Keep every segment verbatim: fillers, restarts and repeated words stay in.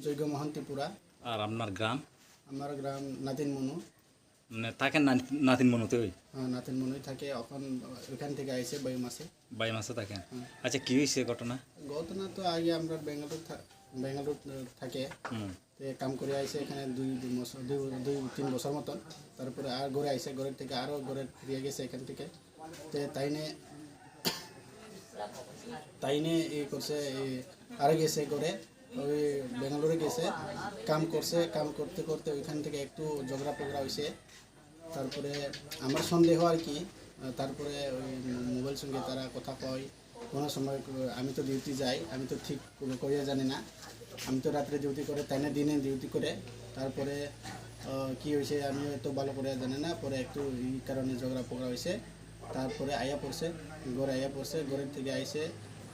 জয়গোমোহন ত্রিপুরা। আর আপনার গ্রাম? আমার গ্রাম নাতিনমনু। মানে, থাকেন না-, নাতিনমনুতেই? হ্যাঁ, নাতিনমনুই থাকে। এখন ওখান থেকে আইছে বায়ু মাসে। বায়ু মাসে থাকেন? হুম। আচ্ছা, কি হয়েছে ঘটনা? ঘটনা তো আগে আমরা বেঙ্গালুরু থা-, বেঙ্গালুরু থাকে। হুম। তে কাম করে আইছে এখানে দুই, দুই বছর, দুই, দুই তিন বছর মতন। তারপরে আর ঘরে আইছে, ঘরের থেকে আরো ঘরে ফিরে গেছে এখান থেকে। তে তাইনে, তাইনে ই করছে, ই আরো গেছে ঘরে, ওই বেঙ্গালুরু গেছে, কাম করছে, কাম করতে করতে ওইখান থেকে একটু ঝগড়া ফগড়া হইছে। তারপরে আমার সন্দেহ আর কি, আহ, তারপরে ওই মোবাইল সঙ্গে তারা কথা কয়, কোনো সময় ক-, আমি তো ডিউটি যাই, আমি তো ঠিক করে করিয়া জানি না, আমি তো রাত্রে ডিউটি করে, তাইনে দিনে ডিউটি করে, তারপরে, আহ, কি হয়েছে আমি তো ভালো করে জানি না, পরে একটু এই কারণে ঝগড়া ফগড়া হয়েছে। তারপরে আইয়া পড়ছে, ঘরে আইয়া পড়ছে, ঘরের থেকে আইছে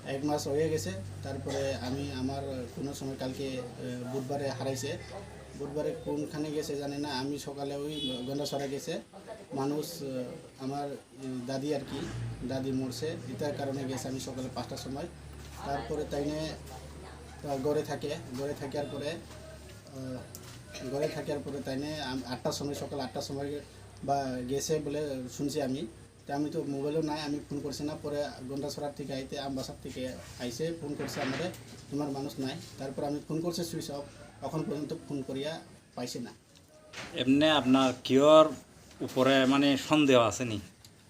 এক মাস হয়ে গেছে। তারপরে আমি আমার কোনো সময় কালকে, আহ, বুধবারে হারাইছে। বুধবারে কোনখানে গেছে জানি না, আমি সকালে ওই গন্ডাছড়া গেছে মানুষ, আহ, আমার, উম, দাদি আর কি, দাদি মরছে, এটার কারণে গেছে আমি সকালে পাঁচটার সময়। তারপরে তাইনে, আহ, ঘরে থাকে, ঘরে থাকার পরে, আহ, ঘরে থাকার পরে তাইনে আম-, আটটার সময়, সকাল আটটার সময় বা গেছে বলে শুনছি আমি। তে আমি তো মোবাইলও নাই, আমি ফোন করছি না। পরে গন্ডাছড়ার থেকে আইতে আমবাসার থেকে আইসে ফোন করছে আমারে, "তোমার মানুষ নাই।" তারপর আমি ফোন করছে সুইচ অফ, এখন পর্যন্ত ফোন করিয়া পাইছি না। এমনি আপনার কিওর উপরে মানে সন্দেহ আছে নি?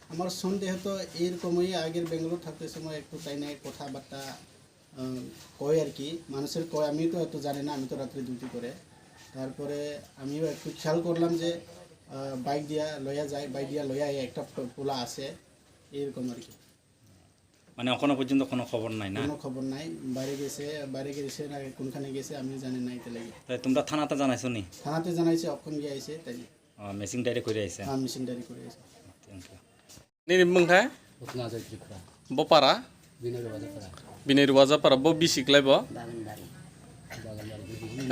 আমার সন্দেহ তো এরকমই, আগের বেঙ্গালোর থাকতে সময় একটু তাই নিয়ে কথাবার্তা, আহ, কয় আর কি, মানুষের কয়, আমি তো এত জানি না, আমি তো রাত্রে ডিউটি করে। তারপরে আমিও একটু খেয়াল করলাম যে, আহ, বাইক দিয়া লইয়া যায়, বাইক দিয়া লইয়া আয়, একটা টো-, টোলা আছে, এরকম আর কি। মানে এখনো পর্যন্ত কোনো খবর নাই না? কোনো খবর নাই, বাইরে গেছে, বাইরে গেছে না কোনখানে গেছে আমি জানি না, এটা লাগে। তাই তোমরা থানাতে জানাইছো নি? থানাতে জানাইছে, অখন গিয়ে আইছে, তাই। আহ, মিসিং ডায়েরি করে আইছে? হ্যাঁ, মিসিং ডায়েরি করে আইছে। Thank you. Nini bumung khe? Utna Joy Tripura. Bo para? Binai Ruwaja para. Binai Ruwaja para, bo bisi klai bo? Bagan Bari.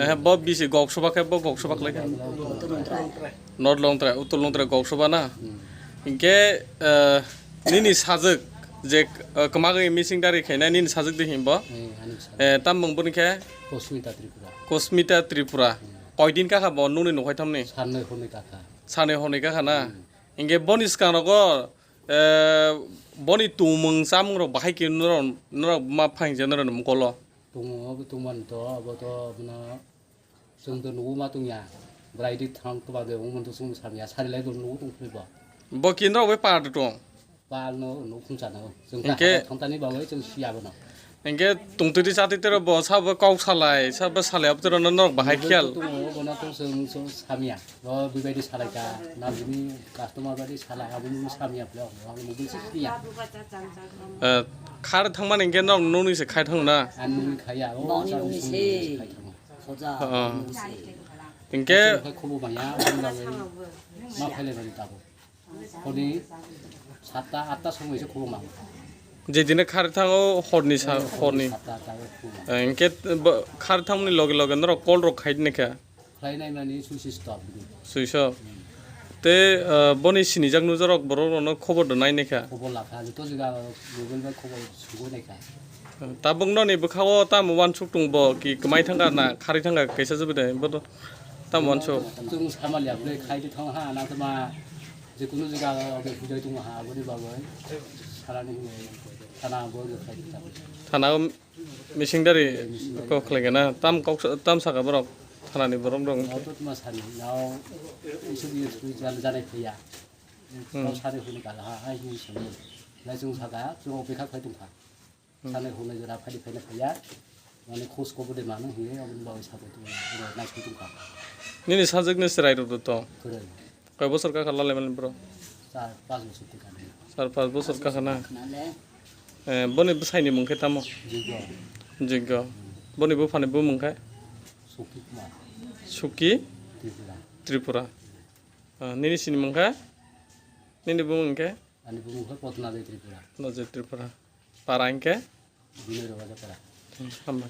Eh, bo bisi gok soba khe, bo gok soba klai khe? North Longtrai, Uttor Longtrai gok soba na? Hmm. Hinkhe, eh, nini sajwk je, eh, kwmagwi missing dari khainai nini sajwk de himbo? Eh, ani sajwk. Eh, tam mung boni khe? Kosmita Tripura. Kosmita Tripura. Hmm. Koi din kakha bo nungni nukhai thamni? Sanwi hwnwi kakha. Sanwi hwnwi kakha na? Hmm. Hinkhe boni swkang rogo, eh, boni tongmung chamung rok bahai khe norok, norok ma phaingjak norok ni mokolo? Tongmung obo tongmani to, abo to abono chwng to nugo ma tongya. Bwrai di thang twma de wngmani to chwng samya, sari lai bo nugo tong phai bo. Bo khe norok bai par tong? Par no, no khum chana o. Chwng ta Hinkhe hai thang tani ba bai chwng siya bono. Hinkhe tongtwtwi chatwi tero bo sabo kok salai, sabo salai, abo tero norok bahai khiyal. Tongo, bono to chwng, chwng samya. O bui bai di salai ka, na bini customer bai di salai, abo ni samya bwle, o ang mobile se siya. Eh, khar thangmani hinkhe norok nungni se khai thango na? Ang nungni khaya, o Boni chang nungni sungni se. Khai thango. Soja, Ah. nungni se. Hinkhe Chwng khai khobo maya, abo ni bagwi ma phailai mani tabo. Honi satta, atta somoi se khuluma. Jedine khari thango horni sa-, horni. Satta, atta o khuluma. Eh, hinkhe bo khari thangmani loge loge norok call rok khai di naikha? Khlai nai mani switch off bini. Switch off. Hmm. Te, eh, boni sinijak nujak rok borok rokno khobor da nai naikha? Khobor lakha, joto jaga mobile bai khobor sugui naikha. Tabuk noni bwkha-o tamo uansuk tong bo ki kwmai thangkha na khari thangkha kaisa jabide bodo tamo uansuk. Chwng samaliya bwlai khai di thang ha na tma je kunu jaga o be hujai tong ha aboni bagwi salani hinwi thana bo khai di thang. Thana o mising dari kok khlai gana tam kok tam saka borok thanani borok dong. Auto tma sani nao isu di isu jana jana phiya. Hmm. Kok sari huni kala ha ai huni sani. Lai chwng saka chwng o bekha khai tong kha. Hmm. Sanai hwnwi jora phaidi phaina phaiya. Mane khos khobor de mano hiye aboni bagwi sabai tongmani. Oro naising tongkha. Nini sajwkni chwrai rwdo to? Kwrwi. Koi bosor kakha lalai mani bro? Char panch bosor tongkha. Char panch bosor kakha na? Nale. Eh, boni bwsaini mung khe tamo? Jiggo. Jiggo. Hmm. Boni buphani bumung khe? Suki Kumar. Suki? Tripura. Tripura. Ah, nini sini mung khe? Nini bumung khe? Ani bumung khe Potna Jai Tripura. Potna Jai Tripura. Para hinkhe? Binoy Robaja para. Hmm, hambai.